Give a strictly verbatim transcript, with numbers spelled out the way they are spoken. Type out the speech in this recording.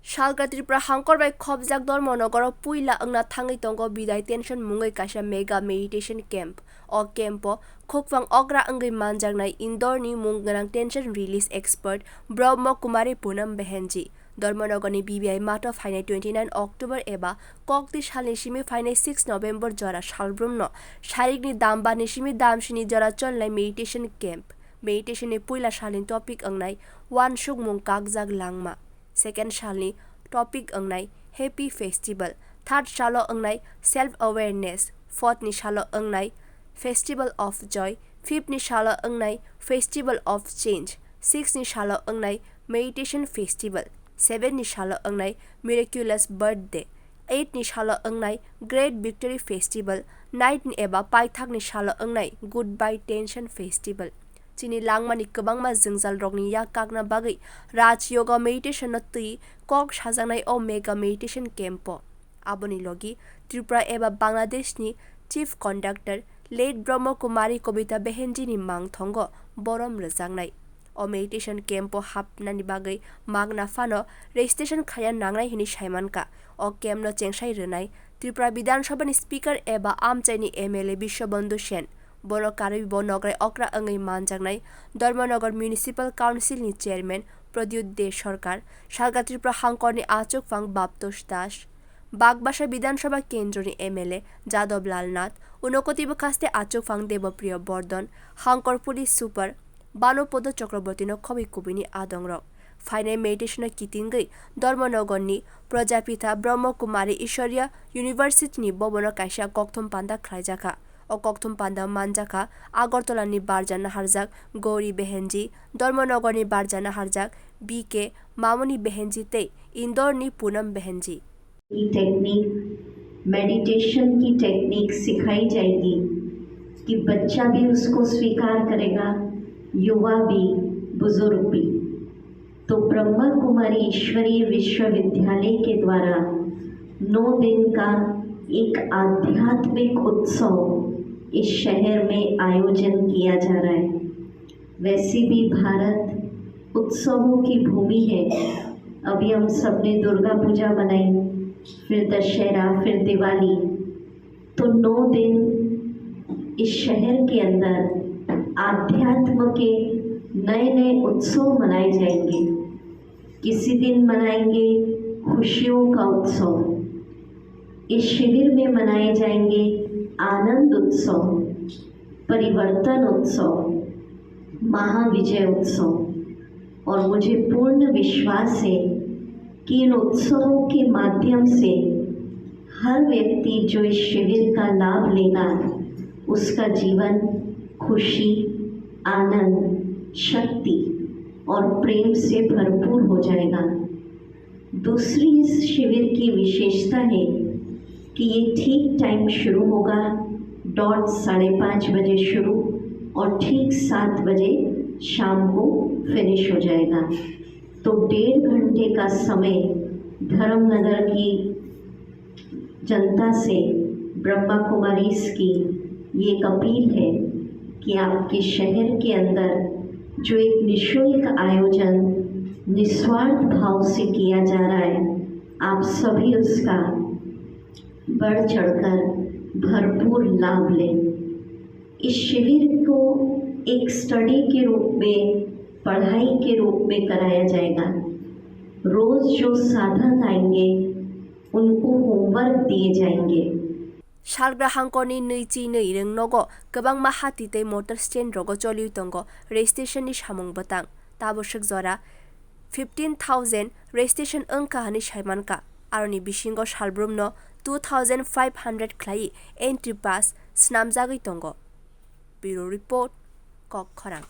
Salka Tripura hangkor bai khopjak Dharmanagar o puila wngna thangwi tongo Bidai Tension mungwi kaisa mega meditation camp. O camp o khukphang okra wngwi manjaknai Indore ni mung gwnang tension release expert Brahma Kumari Poonam Behenji. Dharmanagar ni B B I math o phainai twenty nine October eba kokti salni simi phainai six November jora salbrum no sarikni dam ba ni simi dam sini jora cholnai meditation camp. Meditation ni puila salni topic wngnai uansukmung kakjak langma. Second salni topic wngnai Happy Festival. Third salo wngnai Self Awareness. Fourth ni salo wngnai Festival of Joy. Fifth ni salo wngnai Festival of Change. Six ni salo wngnai Meditation Festival. Seven ni salo wngnai Miraculous Birthday. Eight ni salo wngnai Great Victory Festival. Nine ni eba paithak ni salo wngnai Goodbye Tension Festival. Chini langmani kwbangma jwngjalrokni yak kakna bagwi Raj Yoga Meditation no twi kok sajaknai o mega meditation camp o. Aboni logi Tripura eba Bangladesh ni Chief Conductor late Brahma Kumari Kobita Behenji ni mangthongo borom rwjaknai. O meditation camp o hapnani bagwi magna phano registration khaiya nangnai hwnwi saimankha. O camp no chengsai rwnai Tripura Bidhan Sabha ni Speaker eba amchaini M L A Biswabandhu Sen. Bono karwi bo nograi okra wngwi manjaknai Dharmanagar Municipal Council ni Chairman Pradyut De Sarkar, Salka Tripura hangkorni achukphang Baptosh Das, Bagbasa Bidhan Sabha Kendroni M L A Jadab Lal Nath, Unakoti bwkhaste achukphang Debopriya Bordhan, hangkor Police Super Banu Podo Chakrabortino khobwi kubini adongrok. Phainai meditation-o kitingwi Dharmanagarni Prajapitha Brahma Kumari Ishwariya University-ni bobono kaisa kokthum panda khlaijakha. O kokthum panda manjakha Agartala-ni barja naharjak Gauri Behenji, Dharmanagarni barja naharjak B K Mamoni Behenji tei Indore-ni Poonam Behenji. की technique, meditation की टेक्निक सिखाई जाएगी कि बच्चा भी उसको स्वीकार करेगा, युवा भी, बुजुर्ग भी। तो ब्रह्मा कुमारी ईश्वरीय विश्वविद्यालय के द्वारा नौ दिन का एक आध्यात्मिक उत्सव इस शहर में आयोजन किया जा रहा है। वैसे भी भारत उत्सवों की भूमि है। अभी हम सबने दुर्गा पूजा मनाई, फिर दशहरा, फिर दिवाली। तो नौ दिन इस शहर के अंदर आध्यात्म के नए नए उत्सव मनाए जाएंगे। किसी दिन मनाएंगे खुशियों का उत्सव। इस शिविर में मनाए जाएंगे आनंद उत्सव, परिवर्तन उत्सव, महाविजय उत्सव। और मुझे पूर्ण विश्वास है कि इन उत्सवों के माध्यम से हर व्यक्ति जो इस शिविर का लाभ लेगा, उसका जीवन खुशी, आनंद, शक्ति और प्रेम से भरपूर हो जाएगा। दूसरी इस शिविर की विशेषता है कि ये ठीक टाइम शुरू होगा, डॉट साढ़े पाँच बजे शुरू और ठीक सात बजे शाम को फिनिश हो जाएगा। तो डेढ़ घंटे का समय धर्मनगर की जनता से ब्रह्मा कुमारीज की ये एक अपील है कि आपके शहर के अंदर जो एक निशुल्क आयोजन निस्वार्थ भाव से किया जा रहा है, आप सभी उसका बढ़ चढ़कर भरपूर लाभ लें। इस शिविर को एक स्टडी के रूप में, पढ़ाई के रूप में कराया जाएगा। रोज जो साधक आएंगे, उनको होमवर्क दिए जाएंगे। Salbra hangkorni nui chi nui rwng nogo kwbangma hati tei motor stand rogo choliwi tongo registration ni samung bwtang. Tabuk swk jora fifteen thousand registration wngkha hwnwi saimankha. Aroni bisingo salbrumno two thousand five hundred khlaiwi entry pass snamjagwi tongo. Bureau Report, Kok Khorang.